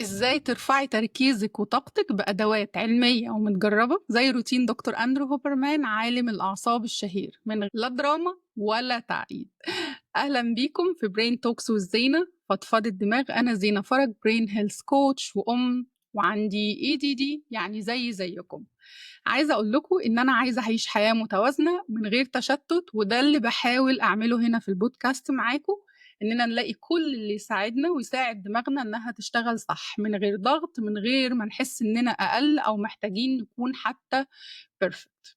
إزاي ترفعي تركيزِك وطاقتِك بأدوات علمية ومتجربة زي روتين دكتور أندرو هوبرمان عالم الأعصاب الشهير، من غير لا دراما ولا تعقيد. أهلًا بيكم في Brain Talks with زينة، فضفضة دماغ. أنا زينة فرج، Brain Health Coach وأم وعندي ADD، يعني زي زيكم. عايزة أقول لكم إن أنا عايزة أعيش حياة متوازنة من غير تشتت، وده اللي بحاول أعمله هنا في البودكاست معاكم، إننا نلاقي كل اللي يساعدنا ويساعد دماغنا إنها تشتغل صح من غير ضغط، من غير ما نحس إننا أقل أو محتاجين نكون حتى perfect.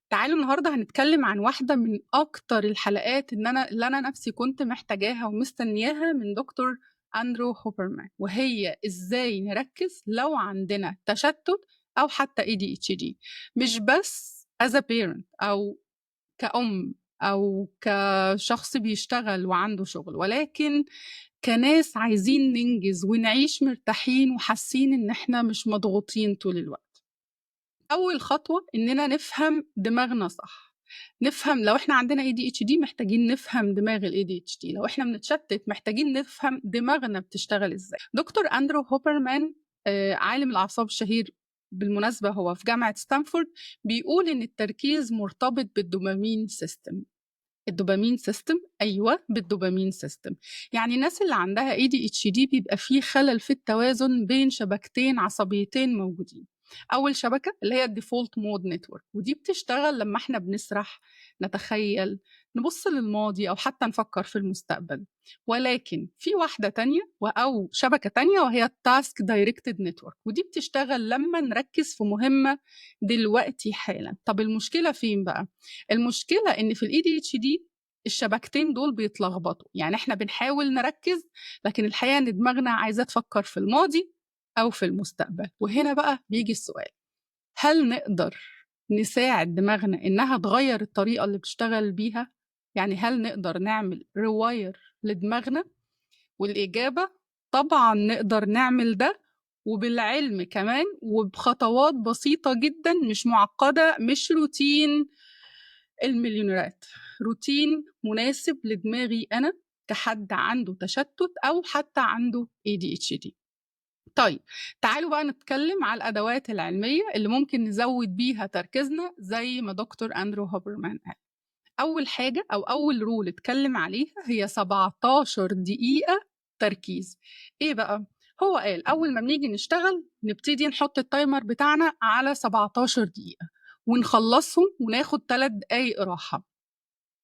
تعالوا النهاردة هنتكلم عن واحدة من أكتر الحلقات اللي أنا نفسي كنت محتاجاها ومستنياها من دكتور أندرو هوبرمان، وهي إزاي نركز لو عندنا تشتت أو حتى ADHD، مش بس as a parent أو كأم أو كشخص بيشتغل وعنده شغل، ولكن كناس عايزين ننجز ونعيش مرتاحين وحاسين إن إحنا مش مضغوطين طول الوقت. أول خطوة إننا نفهم دماغنا صح. نفهم لو إحنا عندنا ADHD محتاجين نفهم دماغ ال ADHD، لو إحنا بنتشتت محتاجين نفهم دماغنا بتشتغل إزاي. دكتور أندرو هوبرمان، عالم الأعصاب الشهير بالمناسبة، هو في جامعة ستانفورد، بيقول إن التركيز مرتبط بال dopamine system. ال dopamine system؟ أيوة، بال dopamine system. يعني الناس اللي عندها ADHD بيبقى فيه خلل في التوازن بين شبكتين عصبيتين موجودين. أول شبكة اللي هي ال default mode network، ودي بتشتغل لما احنا بنسرح، نتخيل، نبص للماضي أو حتى نفكر في المستقبل. ولكن في واحدة تانية أو شبكة تانية وهي ال task directed network، ودي بتشتغل لما نركز في مهمة دلوقتي حالا. طب المشكلة فين بقى؟ المشكلة إن في ال ADHD الشبكتين دول بيتلخبطوا، يعني احنا بنحاول نركز لكن الحقيقة إن دماغنا عايزة تفكر في الماضي أو في المستقبل. وهنا بقى بيجي السؤال، هل نقدر نساعد دماغنا إنها تغير الطريقة اللي بتشتغل بيها؟ يعني هل نقدر نعمل rewire لدماغنا؟ والإجابة طبعا نقدر نعمل ده، وبالعلم كمان، وبخطوات بسيطة جدا مش معقدة، مش روتين المليونيرات، روتين مناسب لدماغي أنا كحد عنده تشتت أو حتى عنده ADHD. طيب تعالوا بقى نتكلم على الأدوات العلمية اللي ممكن نزود بيها تركيزنا زي ما دكتور أندرو هوبرمان قال. أول حاجة أو أول rule اتكلم عليها هي 17 دقيقة تركيز. إيه بقى؟ هو قال أول ما بنيجي نشتغل نبتدي نحط ال timer بتاعنا على 17 دقيقة ونخلصهم وناخد 3 دقايق راحة،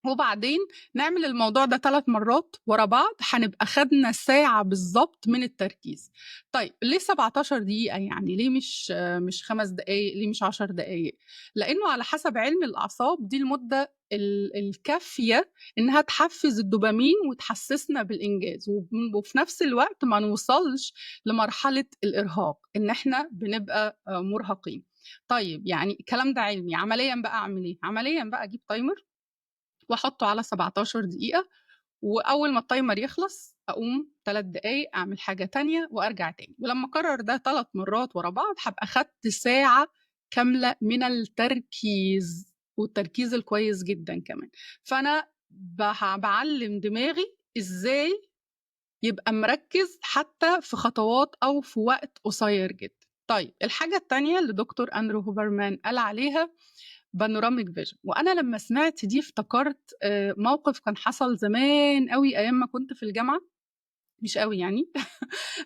وبعدين نعمل الموضوع ده 3 مرات ورا بعض، هنبقى خدنا ساعة بالظبط من التركيز. طيب ليه 17 دقيقة؟ يعني ليه مش 5 دقايق؟ ليه مش 10 دقايق؟ لأنه على حسب علم الأعصاب دي المدة الكافية إنها تحفز الدوبامين وتحسسنا بالإنجاز، وفي نفس الوقت ما نوصلش لمرحلة الإرهاق إن إحنا بنبقى مرهقين. طيب يعني الكلام ده علمي، عملياً بقى أعمل إيه؟ عملياً بقى أجيب timer واحطه على 17 دقيقة، وأول ما ال timer يخلص أقوم 3 دقايق أعمل حاجة تانية وأرجع تاني. ولما أكرر ده 3 مرات ورا بعض هبقى خدت ساعة كاملة من التركيز، والتركيز الكويس جدا كمان. فأنا بعلم دماغي إزاي يبقى مركز حتى في خطوات أو في وقت قصير جدا. طيب الحاجة التانية اللي دكتور أندرو هوبرمان قال عليها panoramic vision، وأنا لما سمعت دي افتكرت موقف كان حصل زمان قوي أيام ما كنت في الجامعة، مش قوي يعني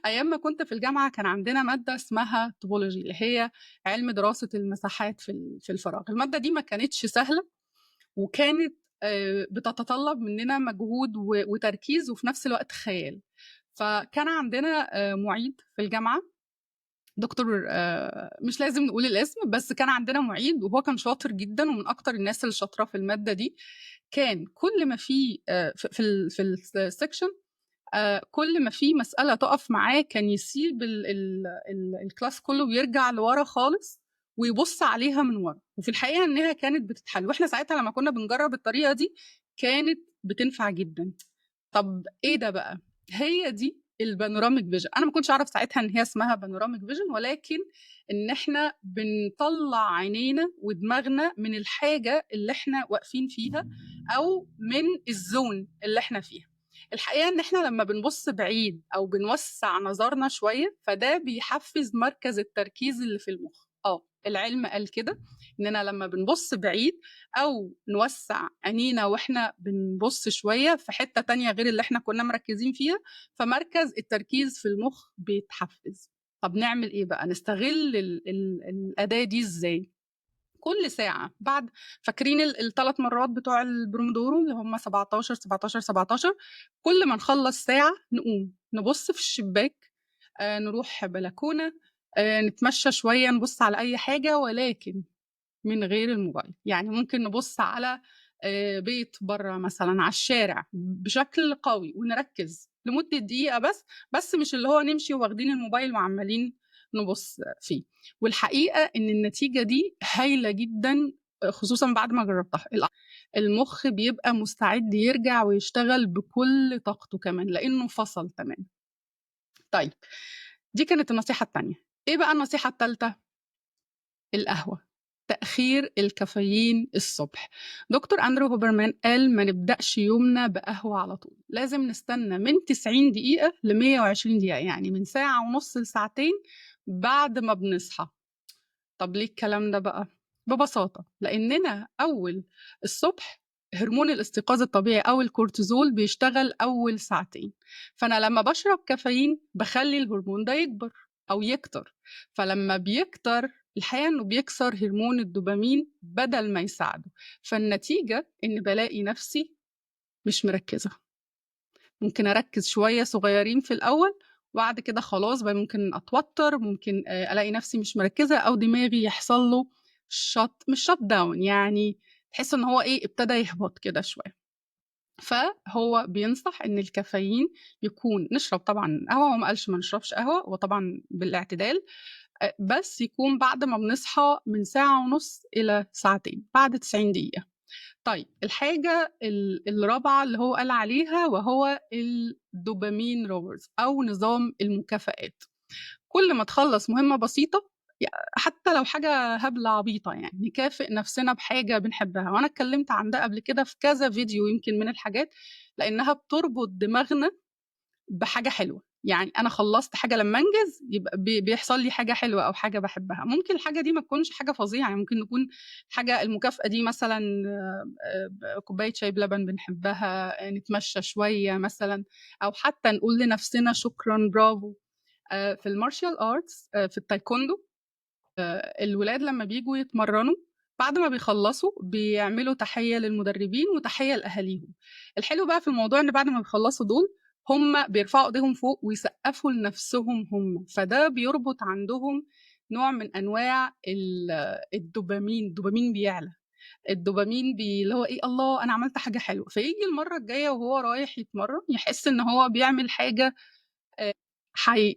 أيام ما كنت في الجامعة كان عندنا مادة اسمها topology اللي هي علم دراسة المساحات في الفراغ. المادة دي ما كانتش سهلة، وكانت بتتطلب مننا مجهود وتركيز وفي نفس الوقت خيال. فكان عندنا معيد في الجامعة، دكتور، مش لازم نقول الاسم، بس كان عندنا معيد وهو كان شاطر جدا ومن أكتر الناس اللي شاطرة في المادة دي. كان كل ما في، في ال section، كل ما في مسألة تقف معاه كان يسيب ال class كله ويرجع لورا خالص ويبص عليها من ورا، وفي الحقيقة إنها كانت بتتحل. وإحنا ساعتها لما كنا بنجرب الطريقة دي كانت بتنفع جدا. طب إيه ده بقى؟ هي دي ال panoramic vision. أنا ما كنتش أعرف ساعتها إن هي اسمها panoramic vision، ولكن إن إحنا بنطلع عينينا ودماغنا من الحاجة اللي إحنا واقفين فيها أو من ال zone اللي إحنا فيها. الحقيقة إن إحنا لما بنبص بعيد أو بنوسع نظرنا شوية فده بيحفز مركز التركيز اللي في المخ. العلم قال كده إننا لما بنبص بعيد أو نوسع عينينا وإحنا بنبص شوية في حتة تانية غير اللي إحنا كنا مركزين فيها، فمركز التركيز في المخ بيتحفز. طب نعمل إيه بقى؟ نستغل الأداة دي إزاي؟ كل ساعة بعد، فاكرين الثلاث مرات بتوع البرومودورو اللي هم 17 17 17، كل ما نخلص ساعة نقوم نبص في الشباك، نروح بلكونة، نتمشى شوية، نبص على أي حاجة، ولكن من غير الموبايل. يعني ممكن نبص على بيت برا مثلا، على الشارع بشكل قوي، ونركز لمدة دقيقة بس مش اللي هو نمشي واخدين الموبايل وعمالين نبص فيه. والحقيقة إن النتيجة دي هايلة جدا، خصوصا بعد ما جربتها. المخ بيبقى مستعد يرجع ويشتغل بكل طاقته كمان لأنه فصل تماما. طيب دي كانت النصيحة التانية. إيه بقى النصيحة التالتة؟ القهوة، تأخير الكافيين الصبح. دكتور أندرو هوبرمان قال ما نبدأش يومنا بقهوة على طول، لازم نستنى من 90 دقيقة ل 120 دقيقة، يعني من ساعة ونص لساعتين بعد ما بنصحى. طب ليه الكلام ده بقى؟ ببساطة لأننا أول الصبح هرمون الاستيقاظ الطبيعي أو الكورتيزول بيشتغل أول ساعتين، فأنا لما بشرب كافيين بخلي الهرمون ده يكبر أو يكتر، فلما بيكتر الحقيقة إنه بيكسر هرمون الدوبامين بدل ما يساعده، فالنتيجة إن بلاقي نفسي مش مركزة. ممكن أركز شوية صغيرين في الأول، وبعد كده خلاص بقى ممكن أتوتر، ممكن ألاقي نفسي مش مركزة، أو دماغي يحصل له مش shut down، يعني تحس إن هو إيه ابتدى يهبط كده شوية. فهو بينصح إن الكافيين يكون، نشرب طبعا قهوة، هو ما قالش ما نشربش قهوة، وطبعا بالاعتدال، بس يكون بعد ما بنصحى من ساعة ونص إلى ساعتين، بعد 90 دقيقة. طيب الحاجة الرابعة اللي هو قال عليها وهو ال dopamine rewards أو نظام المكافآت. كل ما تخلص مهمة بسيطة، حتى لو حاجة هبلة عبيطة، يعني نكافئ نفسنا بحاجة بنحبها. وأنا اتكلمت عن ده قبل كده في كذا فيديو يمكن من الحاجات، لأنها بتربط دماغنا بحاجة حلوة. يعني أنا خلصت حاجة لما أنجز يبقى بيحصل لي حاجة حلوة أو حاجة بحبها. ممكن الحاجة دي ما تكونش حاجة فظيعة، يعني ممكن نكون حاجة المكافأة دي مثلاً، كوباية شاي بلبن بنحبها، نتمشى شوية مثلاً، أو حتى نقول لنفسنا شكراً برافو. في ال martial arts، في التايكوندو، الولاد لما بيجوا يتمرنوا بعد ما بيخلصوا بيعملوا تحية للمدربين وتحية لأهاليهم. الحلو بقى في الموضوع إن بعد ما بيخلصوا دول هم بيرفعوا ايديهم فوق ويسقفوا لنفسهم هم، فده بيربط عندهم نوع من أنواع الدوبامين. الدوبامين بيعلى، الدوبامين اللي هو إيه، الله أنا عملت حاجة حلوة. فيجي المرة الجاية وهو رايح يتمرن يحس إن هو بيعمل حاجة،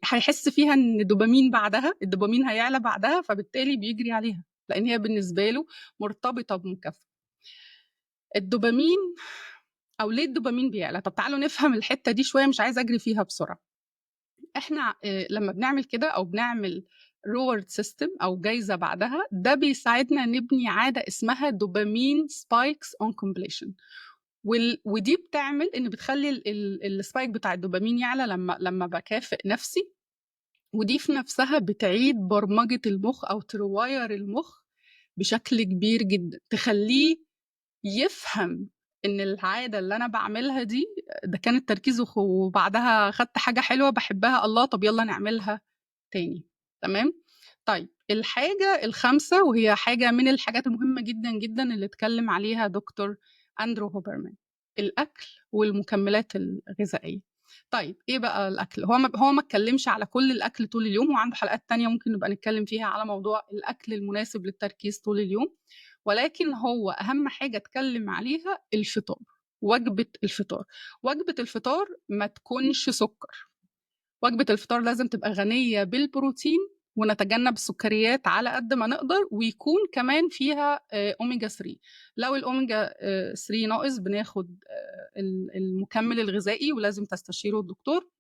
هيحس فيها إن الدوبامين بعدها، الدوبامين هيعلى بعدها، فبالتالي بيجري عليها لأن هي بالنسبة له مرتبطة بمكافأة. الدوبامين أو ليه الدوبامين بيعلى؟ طب تعالوا نفهم الحتة دي شوية، مش عايزة أجري فيها بسرعة. إحنا، لما بنعمل كده أو بنعمل reward system أو جايزة بعدها، ده بيساعدنا نبني عادة اسمها dopamine spikes on completion. ودي بتعمل إن بتخلي ال spike بتاع الدوبامين يعلى لما بكافئ نفسي، ودي في نفسها بتعيد برمجة المخ أو ت rewire المخ بشكل كبير جدا، تخليه يفهم إن العادة اللي أنا بعملها دي ده كان التركيز وبعدها خدت حاجة حلوة بحبها، الله طب يلا نعملها تاني. تمام؟ طيب الحاجة الخامسة، وهي حاجة من الحاجات المهمة جدا جدا اللي اتكلم عليها دكتور أندرو هوبرمان، الأكل والمكملات الغذائية. طيب إيه بقى الأكل؟ هو ما اتكلمش على كل الأكل طول اليوم، وعنده حلقات تانية ممكن نبقى نتكلم فيها على موضوع الأكل المناسب للتركيز طول اليوم، ولكن هو أهم حاجة اتكلم عليها الفطار، وجبة الفطار. وجبة الفطار ما تكونش سكر، وجبة الفطار لازم تبقى غنية بالبروتين، ونتجنب السكريات على قد ما نقدر، ويكون كمان فيها أوميجا 3. لو الأوميجا 3 ناقص بناخد المكمل الغذائي، ولازم تستشيره الدكتور.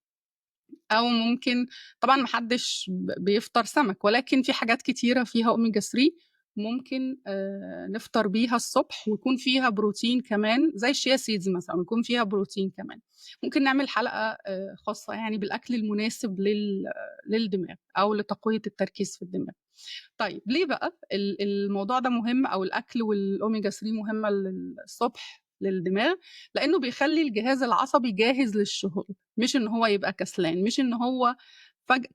أو ممكن طبعا محدش بيفطر سمك، ولكن في حاجات كتيرة فيها أوميجا 3 ممكن نفطر بيها الصبح ويكون فيها بروتين كمان، زي ال chia seeds مثلا، ويكون فيها بروتين كمان. ممكن نعمل حلقة خاصة يعني بالأكل المناسب للدماغ أو لتقوية التركيز في الدماغ. طيب ليه بقى الموضوع ده مهم، أو الأكل والأوميجا 3 مهمة للصبح للدماغ؟ لأنه بيخلي الجهاز العصبي جاهز للشغل، مش إن هو يبقى كسلان، مش إن هو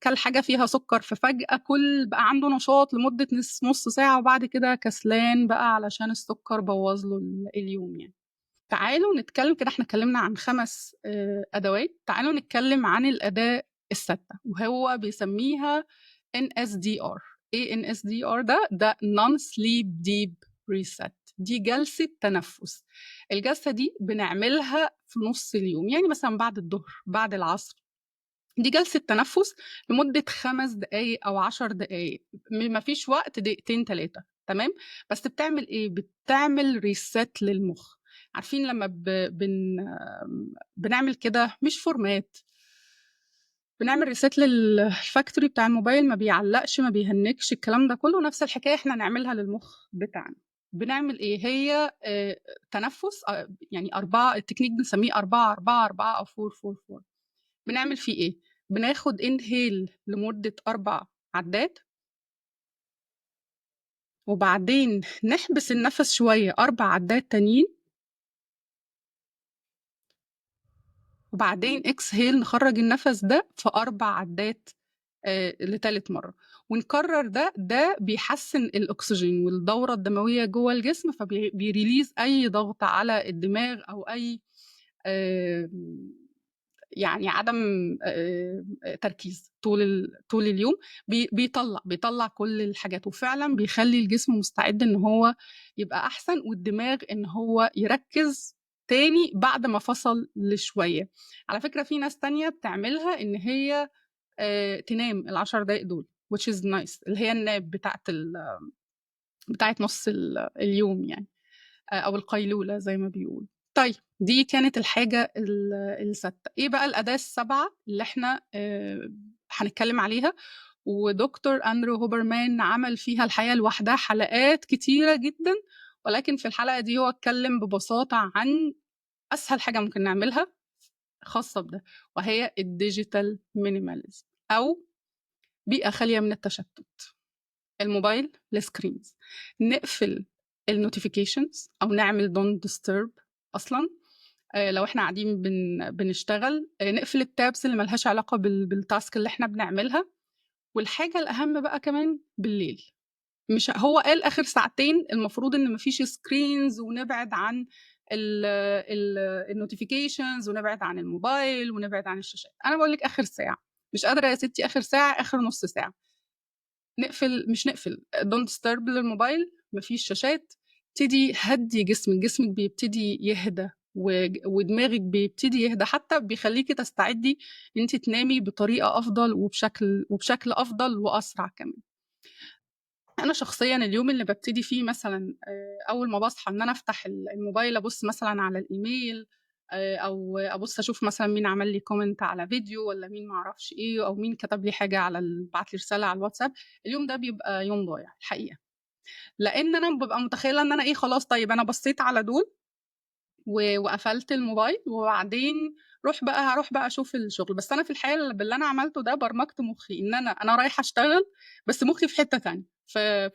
كل حاجة فيها سكر ففجأة كل بقى عنده نشاط لمدة نص ساعة وبعد كده كسلان بقى علشان السكر بوظ له اليوم يعني. تعالوا نتكلم كده، احنا اتكلمنا عن 5 أدوات، تعالوا نتكلم عن الأداة السادسة وهو بيسميها NSDR. ايه NSDR ده؟ ده Non Sleep Deep Reset. دي جلسة تنفس. الجلسة دي بنعملها في نص اليوم، يعني مثلا بعد الظهر بعد العصر. دي جلسة تنفس لمدة 5 دقايق أو 10 دقايق، ما فيش وقت، دقيقتين 3، تمام؟ بس بتعمل إيه؟ بتعمل reset للمخ. عارفين لما بنعمل كده، مش format، بنعمل reset لل factory بتاع الموبايل، ما بيعلقش ما بيهنكش، الكلام ده كله نفس الحكاية احنا نعملها للمخ بتاعنا. بنعمل إيه؟ هي تنفس، يعني 4، التكنيك بنسميه 4 4 4 أو 4 4 4. بنعمل فيه إيه؟ بناخد inhale لمدة 4 عدات، وبعدين نحبس النفس شوية 4 عدات تانيين، وبعدين exhale نخرج النفس ده في 4 عدات لتالت مرة، ونكرر ده. ده بيحسن الأكسجين والدورة الدموية جوه الجسم، فبي release أي ضغط على الدماغ أو أي، عدم تركيز طول اليوم. بيطلع كل الحاجات، وفعلا بيخلي الجسم مستعد إن هو يبقى أحسن، والدماغ إن هو يركز تاني بعد ما فصل لشوية. على فكرة في ناس تانية بتعملها إن هي، تنام العشر دقايق دول، which is nice، اللي هي الناب بتاعت نص اليوم يعني، أو القيلولة زي ما بيقولوا. طيب دي كانت الحاجة الستة. إيه بقى الأداة السبعة اللي إحنا، هنتكلم عليها؟ ودكتور أندرو هوبرمان عمل فيها الحقيقة لوحدها حلقات كتيرة جدا، ولكن في الحلقة دي هو اتكلم ببساطة عن أسهل حاجة ممكن نعملها خاصة بده، وهي ال digital minimalism أو بيئة خالية من التشتت. الموبايل، ال screens، نقفل ال notifications أو نعمل don't disturb أصلاً. لو إحنا قاعدين بنشتغل، نقفل ال tabs اللي ملهاش علاقة بال task اللي إحنا بنعملها. والحاجة الأهم بقى كمان بالليل، مش هو قال آخر ساعتين المفروض إن مفيش screens ونبعد عن ال notifications ونبعد عن الموبايل ونبعد عن الشاشات. أنا بقول لك آخر ساعة، مش قادرة يا ستي، آخر ساعة، آخر نص ساعة نقفل، مش نقفل don't disturb للموبايل، مفيش شاشات. ابتدي هدي جسمك، جسمك بيبتدي يهدى ودماغك بيبتدي يهدى، حتى بيخليكي تستعدي ان انت تنامي بطريقة أفضل وبشكل أفضل وأسرع كمان. أنا شخصياً اليوم اللي ببتدي فيه مثلاً، أول ما بصحى إن أنا أفتح الموبايل، أبص مثلاً على الإيميل، أو أبص أشوف مثلاً مين عمل لي comment على فيديو، ولا مين معرفش إيه، أو مين كتب لي حاجة على بعت لي رسالة على الواتساب. اليوم ده بيبقى يوم ضايع الحقيقة، لأن أنا ببقى متخيلة إن أنا إيه، خلاص طيب أنا بصيت على دول وقفلت الموبايل، وبعدين هروح بقى أشوف الشغل. بس أنا في الحقيقة باللي أنا عملته ده برمجت مخي إن أنا رايحة أشتغل، بس مخي في حتة تانية، في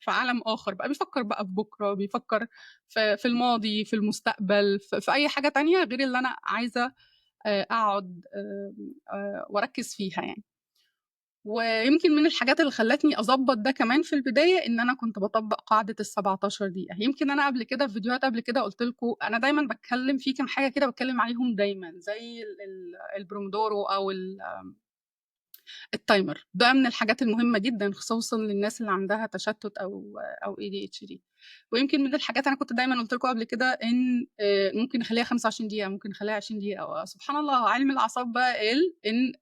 عالم آخر بقى، بيفكر بقى في بكرة، بيفكر في الماضي، في المستقبل، في أي حاجة تانية غير اللي أنا عايزة، أقعد، وأركز فيها يعني. ويمكن من الحاجات اللي خلتني أظبط ده كمان في البداية إن أنا كنت بطبق قاعدة السبعتاشر دقيقة. يمكن أنا قبل كده في فيديوهات قبل كده قلت لكم أنا دايماً بتكلم في كام حاجة كده بتكلم عليهم دايماً، زي البرومودورو أو ال timer. ده من الحاجات المهمة جداً خصوصاً للناس اللي عندها تشتت أو ADHD. ويمكن من الحاجات أنا كنت دايماً قلت لكم قبل كده إن، ممكن نخليها 25 دقيقة، ممكن نخليها 20 دقيقة. أو سبحان الله علم الأعصاب بقى قال إن،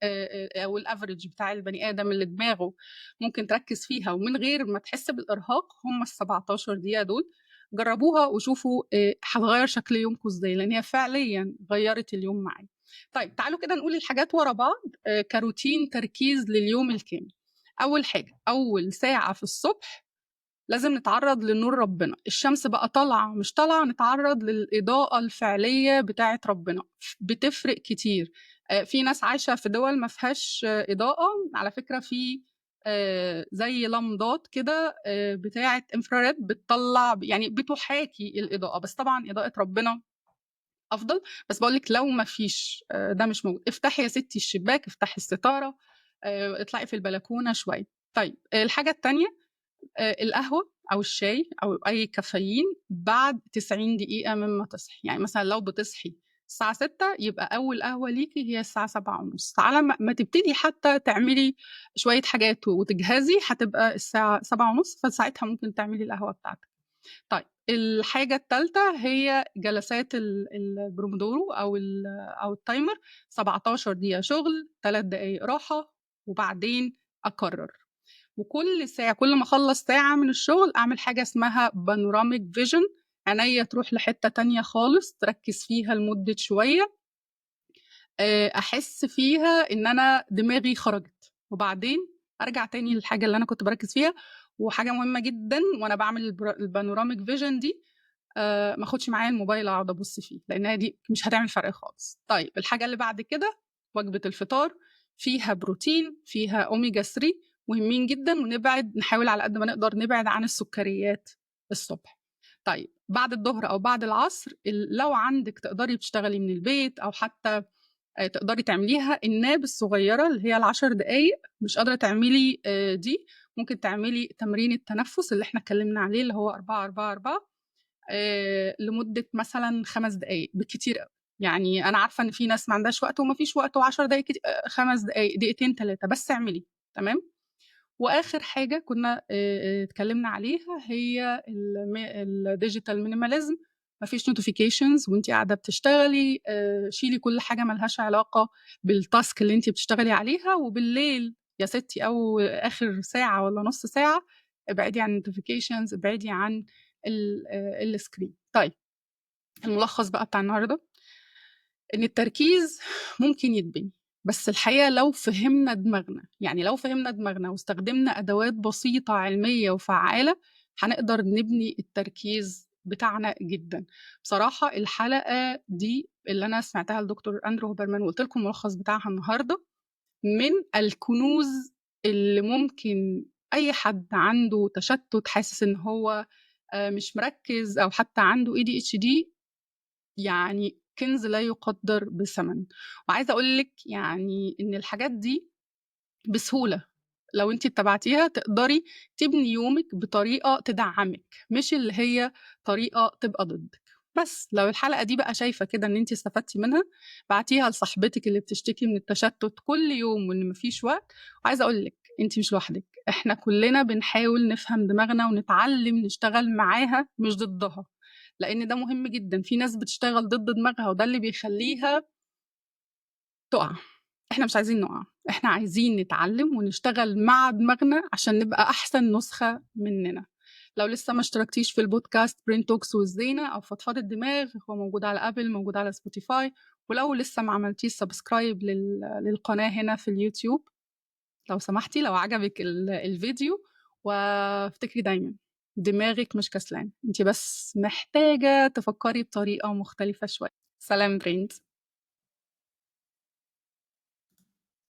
أو ال average بتاع البني آدم اللي دماغه ممكن تركز فيها ومن غير ما تحس بالإرهاق هم السبعتاشر دقيقة دول. جربوها وشوفوا، هتغير شكل يومكم إزاي، لأن هي فعلياً غيرت اليوم معايا. طيب تعالوا كده نقول الحاجات ورا بعض، كروتين تركيز لليوم الكامل. أول حاجة، أول ساعة في الصبح لازم نتعرض لنور ربنا، الشمس بقى طالعة مش طالعة، نتعرض للإضاءة الفعلية بتاعة ربنا، بتفرق كتير. في ناس عايشة في دول ما فيهاش إضاءة، على فكرة في زي لمضات كده بتاعة infrared بتطلع، يعني بتحاكي الإضاءة، بس طبعا إضاءة ربنا أفضل. بس بقولك لو ما فيش ده مش موجود، افتحي يا ستي الشباك، افتحي الستارة، اطلعي في البلكونة شوية. طيب الحاجة التانية، القهوة أو الشاي أو أي كافيين بعد 90 دقيقة مما تصحي. يعني مثلا لو بتصحي الساعة 6 يبقى أول قهوة ليكي هي الساعة 7:30، على ما تبتدي حتى تعملي شوية حاجات وتجهزي هتبقى الساعة 7:30، فساعتها ممكن تعملي القهوة بتاعتك. طيب الحاجة التالتة هي جلسات البرومودورو أو ال timer، 17 دقيقة شغل، 3 دقايق راحة، وبعدين أكرر. وكل ساعة، كل ما أخلص ساعة من الشغل أعمل حاجة اسمها panoramic vision، عينيا تروح لحتة تانية خالص تركز فيها لمدة شوية، أحس فيها إن أنا دماغي خرجت، وبعدين أرجع تاني للحاجة اللي أنا كنت بركز فيها. وحاجة مهمة جدا وأنا بعمل ال panoramic vision دي، ما أخدش معايا الموبايل أقعد أبص فيه، لأنها دي مش هتعمل فرق خالص. طيب الحاجة اللي بعد كده وجبة الفطار، فيها بروتين، فيها أوميجا 3 مهمين جدا، نحاول على قد ما نقدر نبعد عن السكريات الصبح. طيب بعد الظهر أو بعد العصر، لو عندك تقدري تشتغلي من البيت أو حتى تقدري تعمليها ال nap الصغيرة اللي هي 10 دقايق، مش قادرة تعملي دي، ممكن تعملي تمرين التنفس اللي احنا اتكلمنا عليه اللي هو 4 4 4، لمدة مثلا 5 دقايق بالكتير قوي. يعني أنا عارفة إن في ناس ما عندهاش وقت وما فيش وقت، و10 دقايق كتير، 5 دقايق، دقيقتين، 3 بس اعملي. تمام. وآخر حاجة كنا اتكلمنا عليها هي ال digital minimalism، مفيش notifications وانتي قاعدة بتشتغلي، شيلي كل حاجة ملهاش علاقة بال task اللي انتي بتشتغلي عليها. وبالليل يا ستي أو آخر ساعة ولا نص ساعة ابعدي عن notifications، ابعدي عن ال screen. طيب الملخص بقى بتاع النهاردة، إن التركيز ممكن يتبني، بس الحقيقة لو فهمنا دماغنا، يعني لو فهمنا دماغنا واستخدمنا أدوات بسيطة علمية وفعالة، هنقدر نبني التركيز بتاعنا جدا. بصراحة الحلقة دي اللي أنا سمعتها لدكتور أندرو هوبرمان وقلت لكم الملخص بتاعها النهاردة، من الكنوز اللي ممكن أي حد عنده تشتت، حاسس إن هو مش مركز، أو حتى عنده ADHD، يعني كنز لا يقدر بثمن. وعايزة أقول لك إن الحاجات دي بسهولة لو انتي اتبعتيها تقدري تبني يومك بطريقة تدعمك، مش اللي هي طريقة تبقى ضدك. بس لو الحلقة دي بقى شايفة كده ان انتي استفدتي منها، بعتيها لصاحبتك اللي بتشتكي من التشتت كل يوم وان مفيش وقت. وعايزة أقول لك انتي مش لوحدك، احنا كلنا بنحاول نفهم دماغنا ونتعلم نشتغل معاها مش ضدها، لأن ده مهم جدا. في ناس بتشتغل ضد دماغها وده اللي بيخليها تقع. احنا مش عايزين نقع، احنا عايزين نتعلم ونشتغل مع دماغنا عشان نبقى أحسن نسخة مننا. لو لسه ما اشتركتيش في البودكاست Brain Talks والزينة أو فضفاضة الدماغ، هو موجود على أبل، موجود على سبوتيفاي. ولو لسه ما عملتيش subscribe للقناة هنا في اليوتيوب، لو سمحتي لو عجبك الفيديو، وافتكري دايما دماغك مش كسلان، انت بس محتاجة تفكري بطريقة مختلفة شوية. سلام brains.